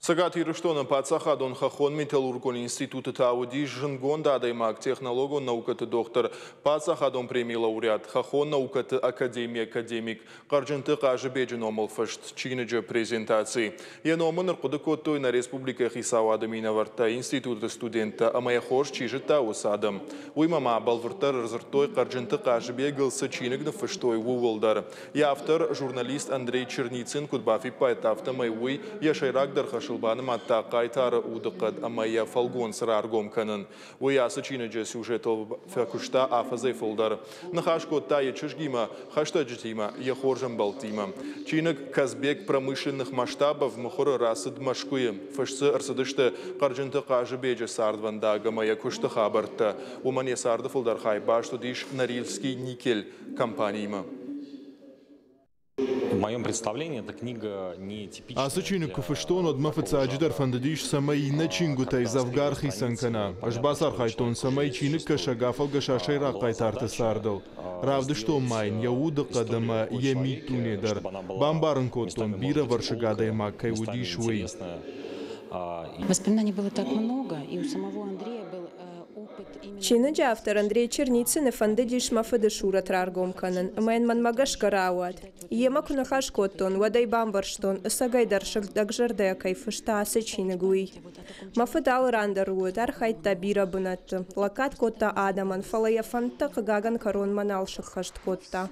Цӕгат Ирыстоны паддзахадон хӕххон-металлургон институты та уыдис зындгонд адӕймаг, технологон наукӕты дохтыр, паддзахадон премийы лауреат, хӕххон наукӕты академийы академик Хъӕрджынты Хъазыбеджы номыл фыст чиныджы презентаци. Йӕ ном ын ӕрхъуыды кодтой нӕ республикӕйы хицауады минӕвӕрттӕ, институты студенттӕ ӕмӕ йӕ хорз чи зыдта, уыцы адӕм. Уыимӕ ма бӕлвырддӕр ӕрдзырдтой Хъӕрджынты Хъазыбегыл цы чиныг ныффыстой, ууыл дӕр. Йӕ автор, журналист Андрей Черницын куыд бафиппайдта, афтӕмӕй уый йӕ сӕйрагдӕр хӕсыл банымадта хъайтары удыхъӕд ӕмӕ йӕ фӕлгонц раргом кӕнын. Уый ацы чиныджы сюжетыл фӕкуыста афӕдзӕй фылдӕр. Ныхас кодта йӕ чызгимӕ, хӕстӕджытимӕ, йӕ хорз ӕмбӕлттимӕ. Чиныг «Казбек промышленных масштабов» мыхуыры рацыд Мӕскуыйы. Фыст дзы ӕрцыдысты Хъӕрджынты Хъазыбеджы цардвӕндаг ӕмӕ йӕ куысты хабӕрттӕ. Уымӕн йӕ царды фылдӕр хай баст уыдис Норильский никель компаниимӕ. В моем представлении эта книга не типичная. Ацы чиныг куы фыстон, уӕд мӕ фыццаджыдӕр фӕндыдис, цӕмӕй иннӕ чингуытӕй дзӕвгар хицӕн кӕна. Ӕз бацархайдтон, цӕмӕй чиныгкӕсӕг афӕлгӕса сӕйраг хъайтарты цардыл. Равдыстон ма йын йӕ удыхъӕд ӕмӕ йӕ миддуне дӕр. Бамбарын кодтон, бирӕвӕрсыг адӕймаг кӕй уыдис, уый. Воспоминаний было так много, и у самого Андрея был Чиныджы автор Андрей Черницыны фӕндыдис мӕ фыды сурӕт раргом кӕнын, ӕмӕ йын мӕнмӕ гӕсгӕ рауад. Йемӕ куы ныхас кодтон, уӕд ӕй бамбӕрстон, ӕцӕгӕйдӕр сыгъдӕгзӕрдӕйӕ кӕй фыста ацы чиныг, уый. Мӕ фыд алы ран дӕр уыд, архайдта бирӕ бынӕтты, лӕггад кодта адӕмӕн, фӕлӕ йӕ фӕндтӕ, хъыгагӕн, кӕронмӕ нал сӕххӕст кодта.